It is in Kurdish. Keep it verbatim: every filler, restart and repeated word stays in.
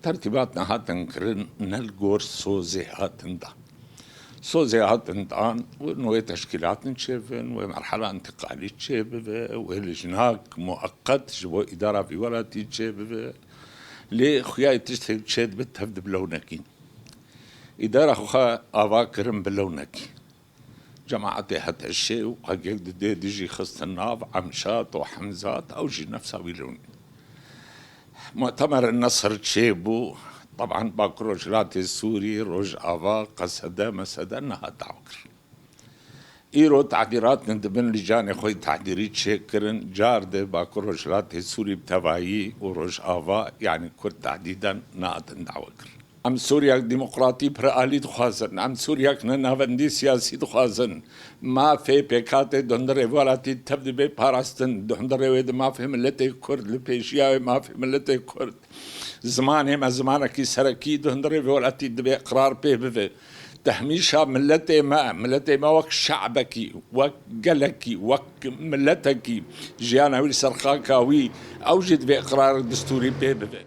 Tertîbat nehatin kirin, ne li gor sozê hatin dan. Sozê hatin dan, wê nû wê teşkîlatin çêbin, wê merhela întiqalî çêbibe, wê lijnak mueqet ji bo îdara vî welatî çêbibe. Lê xuya tiştê çêdibe tev dibe lewnekî. Îdara xwe ava kirin bi lewnekî. Cemaetê H T Ş û P K K di dê dijî xistin nav, Emşat û Hemzat, ew jî nefsa wî lewin. Mutemer Nesr çêbû, teban Bakur Rojhilatê Sûrî, Rojava, Qesede, Mesede nehat dawakir. Îro tehdîrat dibin, lîcanê xwe yê tehdîrî çêkirin, car de Bakur Rojhilatê Sûrî bi tevayî û Rojava, yanî Kurd tehdîden nehatin dawakir. Em Sûriyek demokratî piralî dixwazin. Em Sûriyek ne navendî siyasî dixwazin. Mafê pêkhatê di hundirê welatî tev dibe parastin. Di hundirê wê de mafê miletê Kurd, li pêşiya wê mafê miletê Kurd. Zimanê me zimanekî serekî di hundirê vê welatî dibe iqrar pê bibe. Tehmîşa miletê me, miletê me wek şe'bekî, wek gelekî, wek miletekî jiyana wî li ser xaka wî, ew jî divê iqrarek distûrî pê bibe.